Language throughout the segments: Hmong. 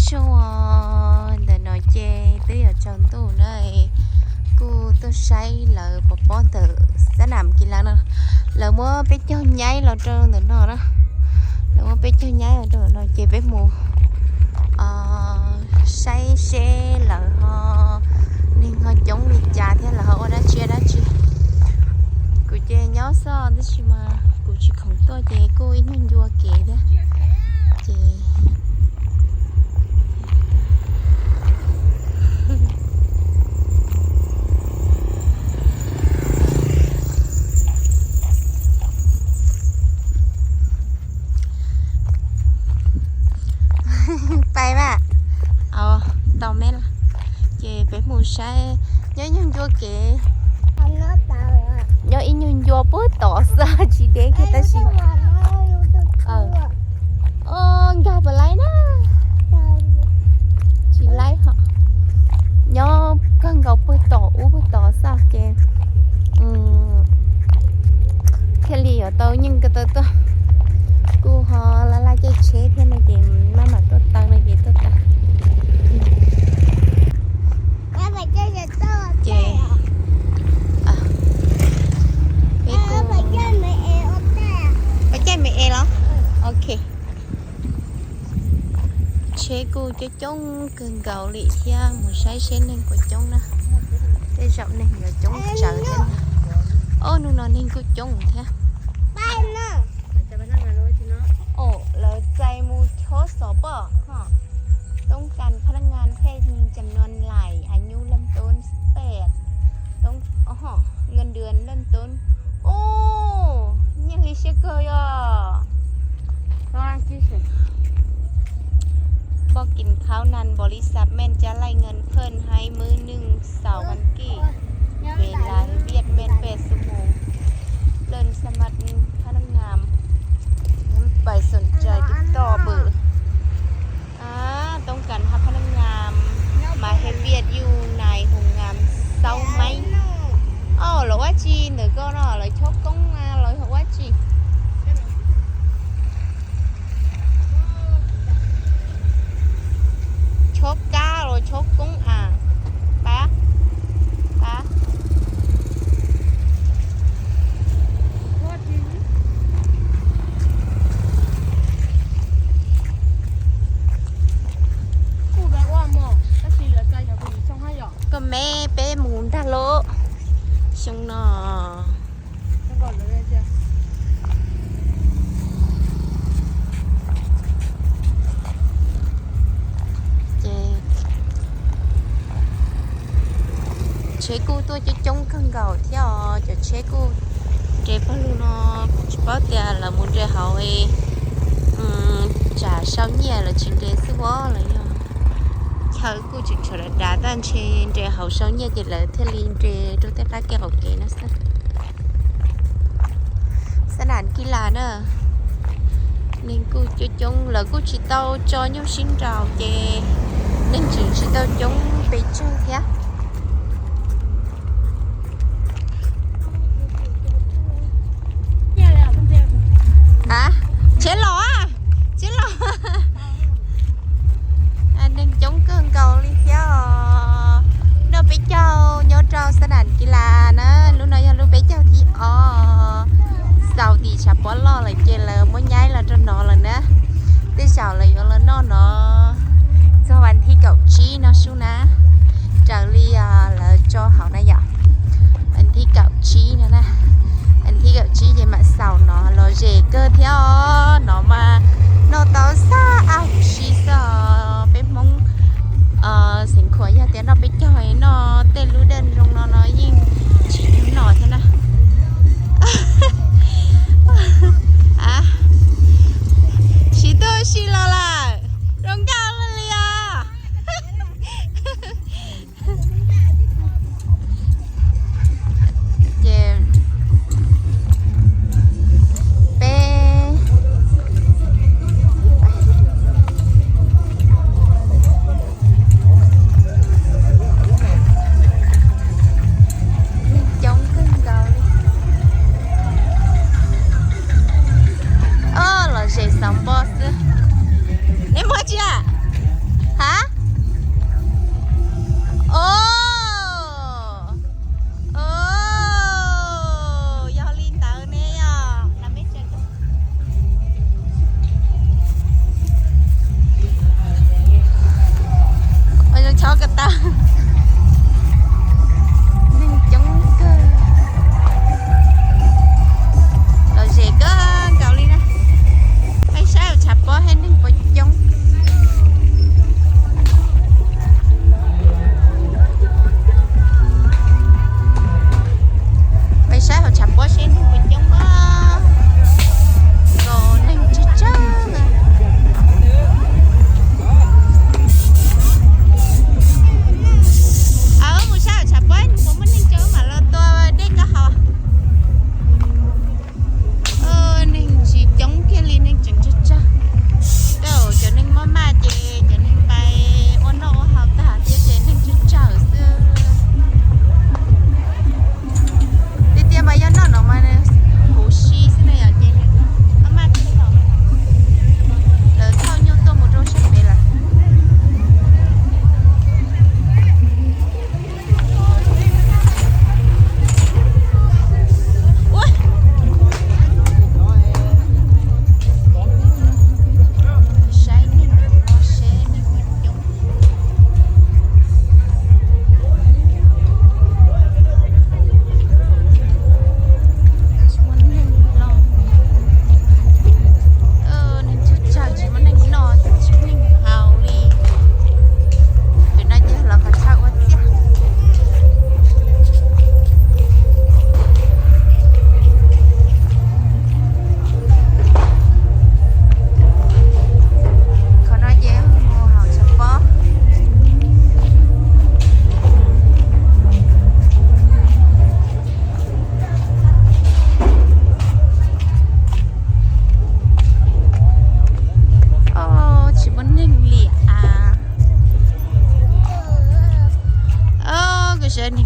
tsaug, ntawm no ces twb yuav tsaus ntuj na, kuj tuaj saib lawv pov pob ntawm xab nam kis las no. Lawv muab peb caug nyaib los rau ntawm no na. Lawv muab peb caug nyaib los rau ntawm no ces peb mus saib seb lawv ho neeg ho coob li cas thiab lawv ho ua dab tsi dab tsi. Kuv ces nyob xwb tab sis mas kuv tsis khoom tuaj ces kuj ib nyuag ncua kev thiab ces pais mas, tau me lawm. Ces peb mus saib, nyob nyuag ncua kev, nyob ib nyuag ncua puag tod xwb tsis deb kiag tab sis nkag puas laib na, tsis laib hos. Nyob kawg nkaus puag tom ub puag tod xwb ces thiaj li yuav tau nyeej ko taw tuaj. Kuj ho laj laj caij tsheb thiab no ces maj mam tuaj taw no ces tuaj taw. Ces peb kuj, peb caij me es los, ok. Tsheb kuj coob coob kawg nkaus li thiab, mus saib seb neeg puas coob na. Tej zaum neeg yuav coob tsawv thiab. Ob hnub no neeg kuj coob thiab. Lawv txais mus chob xov poj, ต้องการพนักงานแพทย์หญิงจำนวนหลาย อายุเริ่มต้น สิบแปด ต้อง เงินเดือนเริ่มต้น Ub, nyiaj hli siab kawg yog. Poj kim khaub nag บริษัท แม่นจะไล่เงินเพิ่มให้มื้อหนึ่ง เสาร์วันอาทิตย์ เวลาเฮ็ดเวียกแม่นแปดชั่วโมง เริ่มสมัครพนักงาน ใครสนใจติดต่อเบอร์ ต้องการรับพนักงานมาเฮ็ดเวียกอยู่ในโรงงาน sáu mấy. Oj, lawv ua dab tsi ntawm ko no, lawv chob koob los yog ua dab tsi? Chob kab los chob koob a? Pab, pab. Koj me peb mus nrag lub xyoo no. Ces tsheb kuj tuaj coob coob kawg nkaus thiab os, cov tsheb kuj nres pawg lug no, kuv tsis paub tias lawv mus nres hauv tsam sau nyiaj lawv tsis nres xwb os, los yog chaw kuj tseem tshuav dav dav tab ntshe nres hauv sau nyiaj ces lawv thiaj li nres rau tej qab kev qaum kev no xwb. Xab nam kis las na, neeg kuj coob coob, lawv kuj tsis tau tso nyuj sib nraus ces neeg tseem tsis tau coob pes tsawg thiab. Tsheb los, tsheb los. Neeg coob kawg nkaus li thiab os. Noj peb caug nyob rau xab nam kis las na, lub no yog lub peb caug thib ob. Xaus tim tshav pob loj lawm ces lawv muab nyaib los rau no lawm na. Tej zaum lawv yuav los noj no txog vas thib kaum tsib no sub na, raws li lawv tso hauv na yom. Vas thib kaum tsib no na, vas thib kaum tsib ces mam xaus no, los zem kawg thiab os, no mas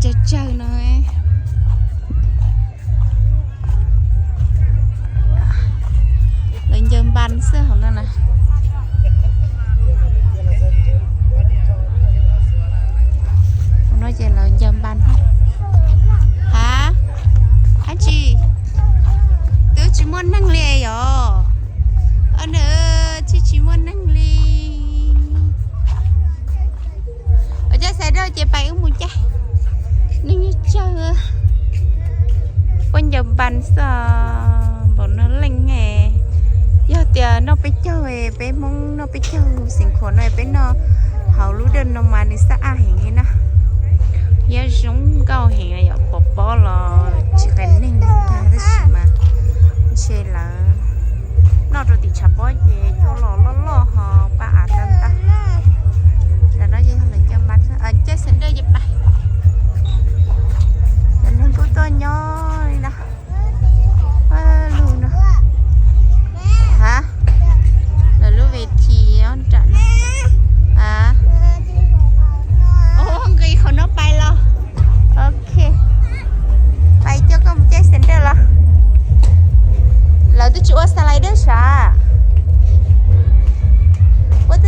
tsawg tsawg no. Lawv ncaws npas xwb hauv no na. Hauv no ces lawv ncaws npas. Hav, ab tsi, twb tsis muaj neeg li yom. Nws tsis tsis muaj neeg li. Caij xav dawj ces pais wb mus caij. Neeg yeej tsawg. Puab ncaws npas xwb, npaum no leej. Yog tias noj peb caug, peb Hmoob noj peb caug xeem khuam no peb noj hauv lub dawj no mas nws xab ab heev li na. Yog zoo nkauj heev yom, pov pob los tsis qab neeg tab sis mas ntshe lawv noj rau tim tshav pob ces cua los loj loj ho pab av tag ntag. Ntawm no ces lawv ncaws npas, caij xav dawj ces pais. Cov neeg kuj tuaj nyob li na. Lug no. Hav, lawv lub ves thim ob nram no. Hav, nqis qhov no pais los. Ok, pais coj koj mus caij xav dawj los. Lawv twb tsis ua xas lais dawj sav. Puab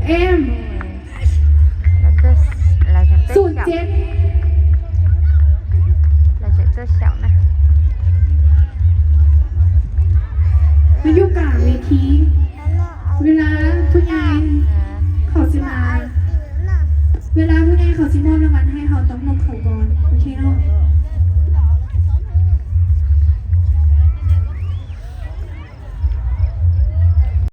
เอ็ม ศูนย์เจ็ด มาอยู่กลางเวที เวลาผู้ใหญ่เขาสิมา เวลาผู้ใหญ่เขาสิมอบรางวัลให้เขาต้องนบเขาก่อน โอเคเนาะ